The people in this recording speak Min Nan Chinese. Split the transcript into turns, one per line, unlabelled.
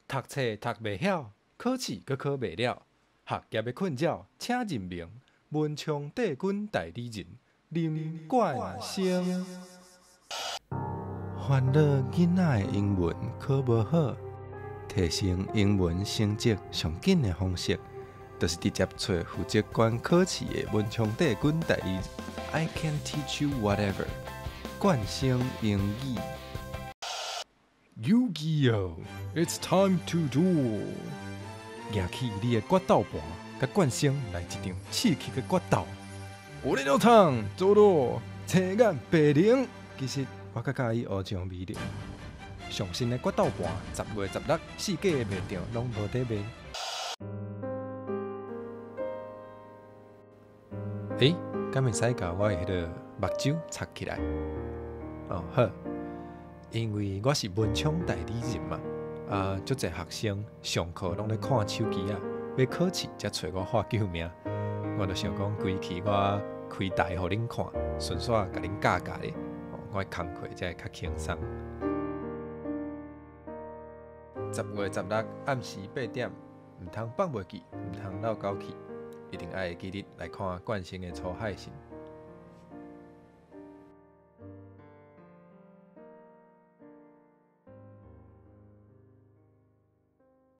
讀冊讀袂曉，考試閣考袂了，學業的困擾，請認明文昌帝君代理人林冠生。煩惱囡仔的英文考無好，提升英文成績上緊的方式，就是直接揣負責管考試的文昌帝君代理人。I can teach you whatever。冠生英語。Yu-Gi-Oh! It's time to duel。舉起你的決鬥盤，共冠生來一場刺激的決鬥。有咧通做咯，青眼白靈。其實我較佮意烏薑美玲。上新的決鬥盤，10月16，四界的賣場攏無佇賣。欸，敢會使共我的彼个目睭插起來？哦，好，因為我是文昌代理人嘛，啊，足濟學生上課攏咧看手機仔，欲考試才揣我喊救命。我就想講，規氣我開台予恁看，順紲共恁教教咧，我的工課才會較輕鬆。10月16暗時8點，毋通放袂記，毋通落狗去，一定愛會記得來看冠生的粗海神。